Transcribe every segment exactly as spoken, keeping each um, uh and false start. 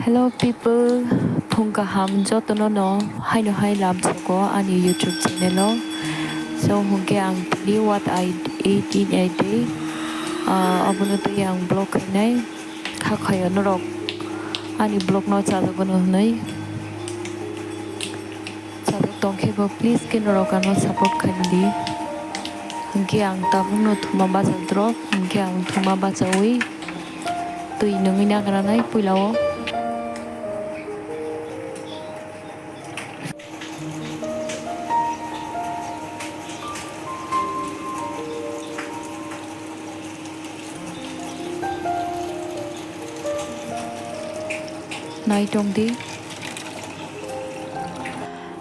Hello people, phung kaham jotono no haino hai lamsogo ani YouTube channel o. So hwnkhe ang tini what I eat in a day, ah, abono twi ang vlog khainai. Kha khaio norok ani vlog no chajago no hwnwi. Chajak tongkhe bo please khe norok ano support khaidi. Hwnkhe ang tabukno thuma bacha drop, hwnkhe ang thuma bachaui twi nungwi nagranai puila o. Nai tongdi.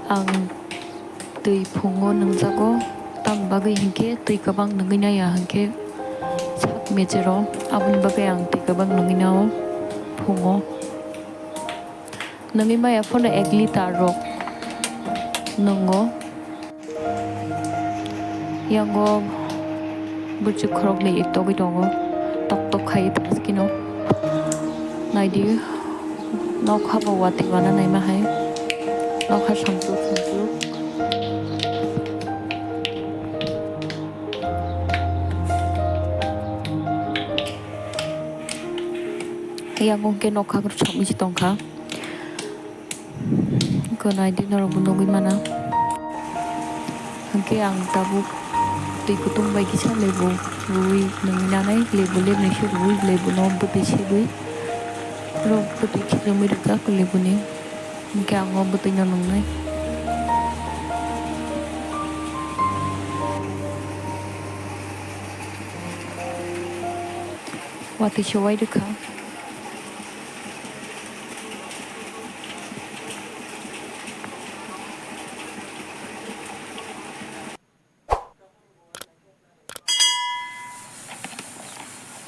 Ang twi phungo nungjago, tamni bagwi hinkhe twi kwbang nungwi naiya hinkhe sak mechero, aboni bagwi ang twi kwbang nungwi nao phungo. Nungwi maya phano ek litar rok nungo. Yango bwswk khoroknwi togwi tongo, tok tok khai taskino. Naidi, nokha bo watwi wana naima hai, nokha samsuk samsuk. Yango hwnkhe nokha samwi se tongkha. Eko naidi norokbo nugwi mana. Hwnkhe ang tabuk twi kutung bai kisa lebu rwui nungwi nanai, lebu lebnaisa rwui, lebuno bwtwi segwi, oro bwtwi khichumwi rijak lebuni. Hwnkhe ang o bwtwino nungnai. Watwi se wai rwkha.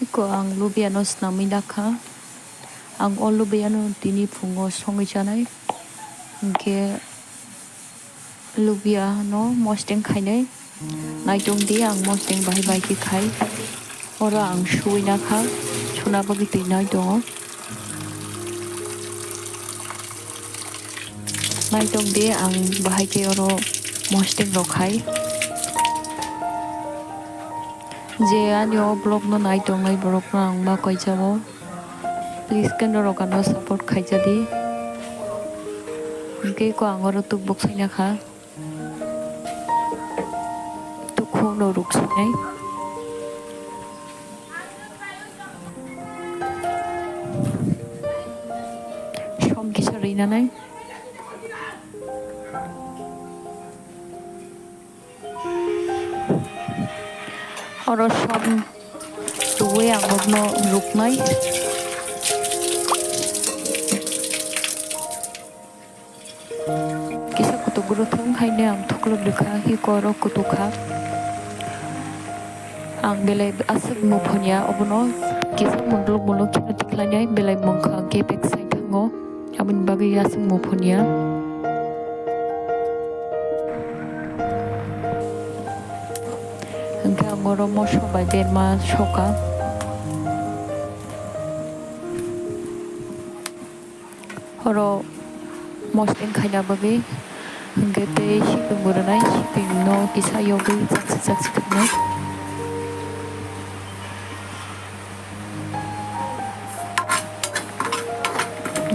Eko ang lubiano swnamwi lakha. Ang o lubiano tini phungo songwi chanai. Hinkhe lubiano mosteng khainai. Naitong di ang mosdeng bahai bai khe khai. Oro ang suwi nakha, suna bagwi twi nai tongo. Naitong di ang bahai khe oro mosdeng rok khai. Je ani o vlog no nai tongnai borok no ang ma koi jabo. Please khe norok ano support khai jadi. Hwnkhe ko ang oro tuk bok sai nakha. Tukhung no ruk sinai. Som kisa rinanai. Oro som tuwi ang no ruknai. Kisa kutuk guru thung haino ang thukluk rwkha, hiko oro kutuk kha. Ang belai aswk muphanya, obono kisa mundluk mundluk kheno tikhlainai, belai mungkha ang khe bag sai thango, aboni bagwi aswk muphanya. Hwnkhe ang oro moso bai berma soka. Oro mosdeng khaina bagwi hwnkhe tei sipung bo rwnai, sipung no kisa yogwi chaksa chaksa khainai.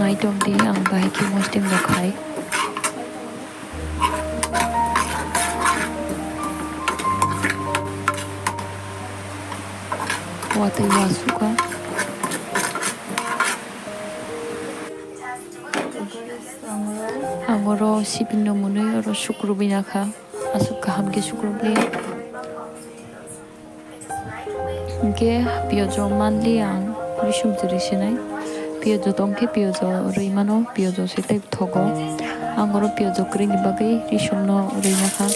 Naitong di ang bahai khe mosdeng rok khai. Watwi wasukha. Ang oro siping no mwnwi oro sukrubwi nakha. Aswk kaham khe sukrubli. Hwnkhe piyojo manli ang risum chwrwi sinai. Piyojo tongkhe piyojo rwi mano, piyojo se tei thogo. Ang oro piyojo kwrwini bagwi risum no rwi nakha.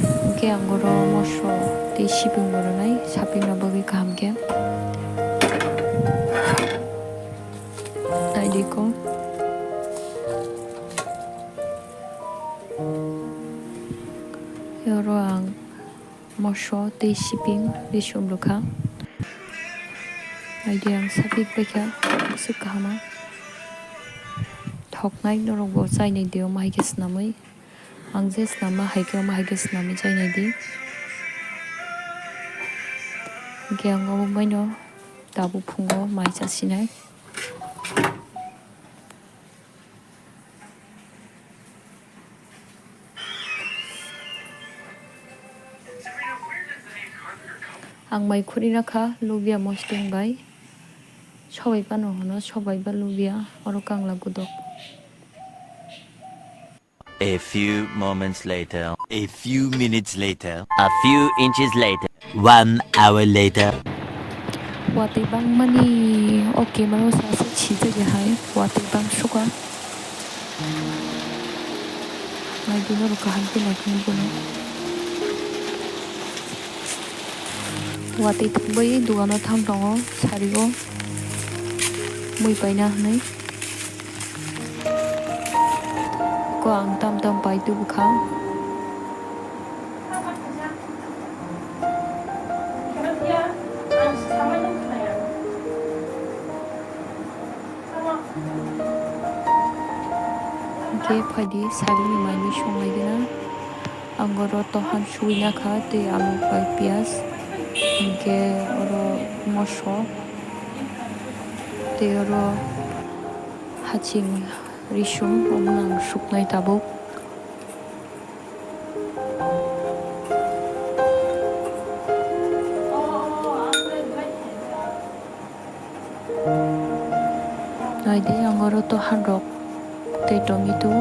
Hwnkhe ang oro moso tei sipung bo rwnai, sapingno bagwi kaham khe. Naidi ko. Oro ang moso tei siping tei sum rwkha. Naidi ang sapik baikha, bwswk kahama. Thoknai norokbo chainai di omo hai khe swnamwi. Ang je swnamma hai khe omo hai khe swnamwi chainai di. Hwnkhe ang obo maino tabuk phungo mai chasinai. Ang mai khurina kha lubia mosdeng bai. Sobai phano hwno, sobai ba lubia, oro kangla gudok. A few moments later. A few minutes later. A few inches later. One hour later. Watwi bangmani o camera o sa se sijak ya hai, watwi bang suka. Naidi norok kaham khe naikhe bono. Watwi thangbai dogano thang tongo, sari o mui paina hinwi. Ko ang tam tam pai tubukha. Hwnkhe phaidi sarini maimui songlaigwna. Ang oro tohan suina kha tei alu bai piyaj. Hwnkhe oro moso tei oro haching risum omono ang suknai tabuk. Naidi ang oro tohan rok tei tomato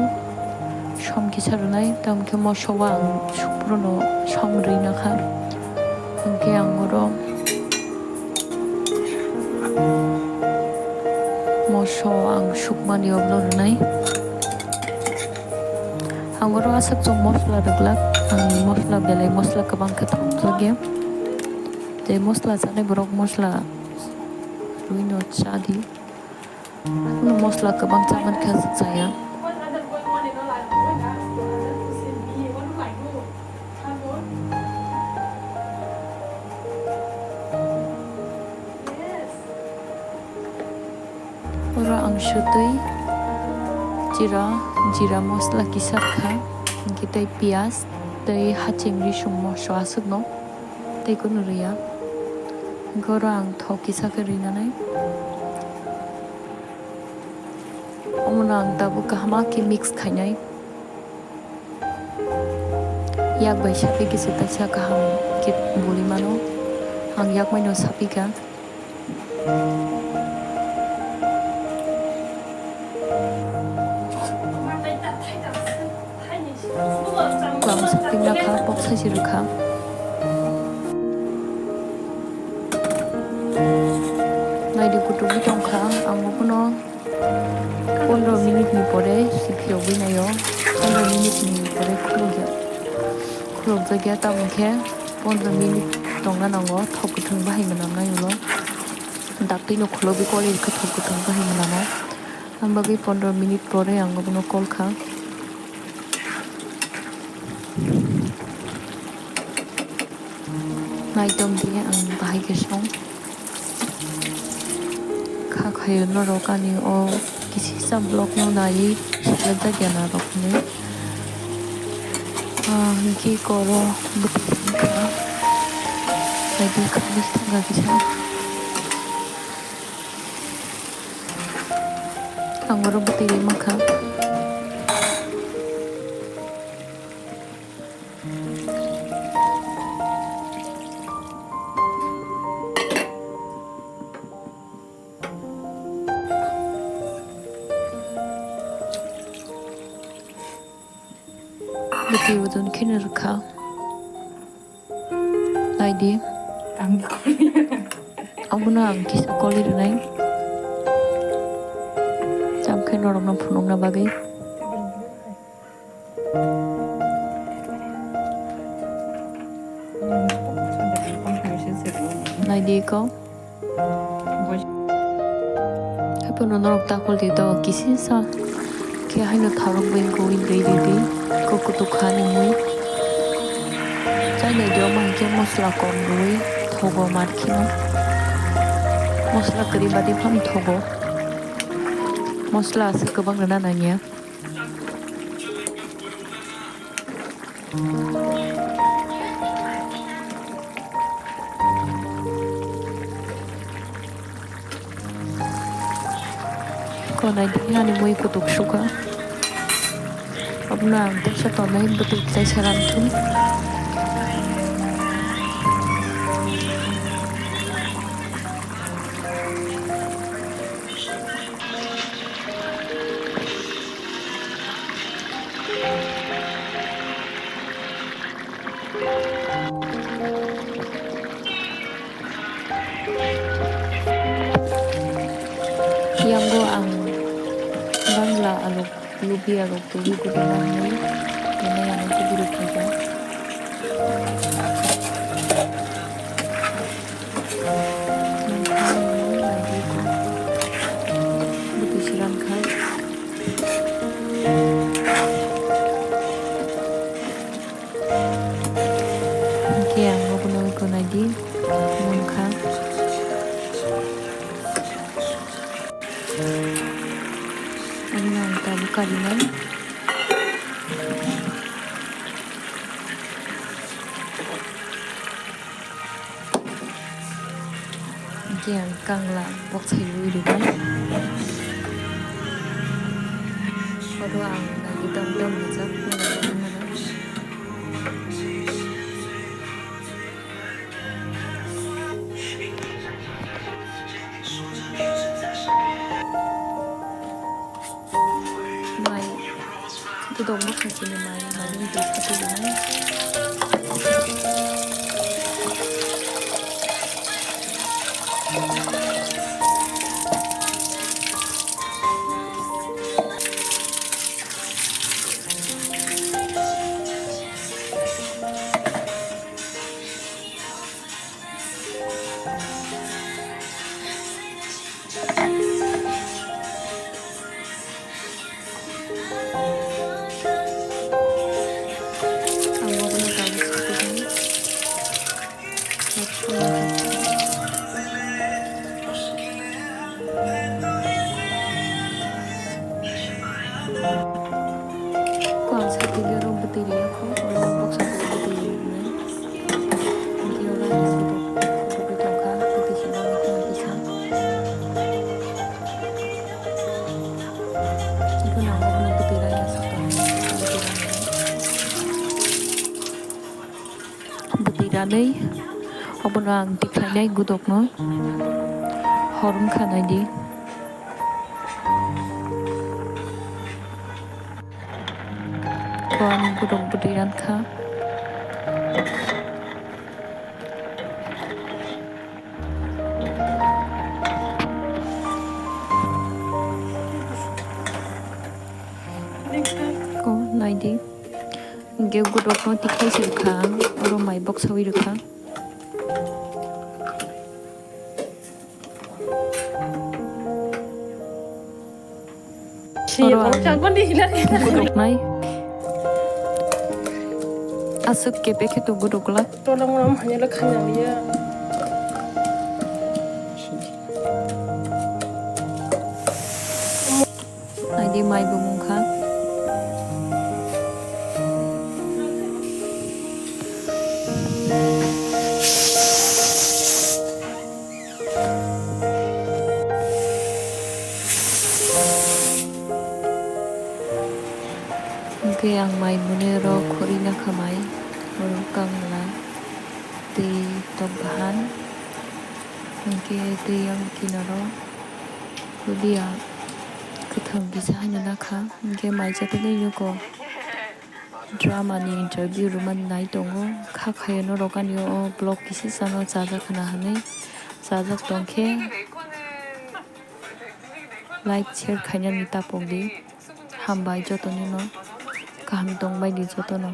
som kisa rwnai, tamo khe moso o ang sukphuru no som rwina kha. Hwnkhe ang oro moso ang sukmani obono rwnai. Ang oro aswk chwng mosla rwglak, ang mosla belai mosla kwbang khe thokjagya. Tei mosla chanai borok mosla rwino cha di. Mosla kwbang chamani khe chaya. Oro ang sutwi jira, jira mosla kisa kha, hwnkhe tei piyaj tei haching risum moso aswkno tei kunu rwya. Hwnkhe oro ang thok kisa khe rwinani. Omono ang tabuk kaham khe mix khainai. Yak bai sapikhe se kaisa kaham khe buli mano. Ang yak maino sapikha. Ang sapikna kha, bok saisi rwkha. Naidi kutukgwi tongkha, ang bono pondro minute ni pore si phiyogwi naio. Pondro minute ni pore khulukya, khulukjakya, tamo khe pondro minute tongna nango, thok kwthwng bahai mwnamnai ulo. Daktwino khulugwi kol rikha, thok kwthwng bahai mwnamo. Ang bagwi pondro minute pore ang bono kol kha. Naitong di ang bahai khe song. Kha khayo norok ani o kisisa vlog no naiwi sujak ya norok hinwi. Ah, hwnkhe koro bwtwi wngkha. Naidi khani thangkha kisa. Ang oro bwtwi ri mankha. Bwtwi bodon kheno rwkha. Naidi. Abono ang kisa koli rwnai. Cham khe norokno phunukna bagwi. Naidi ko. Haiphano norok ta kol di do, kisisa khe haino tharok bai wngkha, wngwi rwi di, kok kutuk kha ni mui. Nai joma hinkhe mosla kom rwui thogo mar kheno. Mosla kwrwi badi phano thogo. Mosla aswk kwbang rwna nangya. Konai di ani mui kutuk suka. Abuna ang teksa tonai bwtwi kaisa lamthung. Yango ang bangla alok lubia rok tubui kutung nangmani, tini ang tubui rok khaikha. Bwtwi siran kha. Hwnkhe ang obono eko naidi, munkha. Ani ang tabuk karinai. Hwnkhe ang kangla boksaui rwbai. Oro ang nai dam dam rijak. Mai, budok bwkha chini mai, mai ni twi kha twi rwnai. Ko ang sakhe oro bwtwi rwya kho, oro boksa bwtwi rwnai. Hwnkhe oro ang bwtwi, bwtwi tongkha, bwtwi se bagwi kheno kisa. Iphano ang bono bwtwi rwya sakha, bwtwi rwnai. Bwtwi ranwi obono ang tikhlainai gudokno hor wngkha naidi. Bo ani gudok bwtwi rankha. Ko naidi. Hwnkhe gudokno tikhlai se rwkha ang, oro mai boksaui rwkha. Oro ang gudoknai. Aswk kepekhe to gudokla. Naidi mai bo mungkha. Hwnkhe ang mai mwnwi oro khorwi nakha mai, oro kangla tei tok bahan. Hwnkhe tei ang kinaro. Budia kwthang kisa haino nakha, hwnkhe mai chatagwi nugo. Drama ni interview rwmani nai tongo, kha khayo norok ani o vlog kisa chano chajak khna hinwi. Chajak tongkhe like share khainani tapokdi. Hambai jotonino, kaham tongbaidi jotono.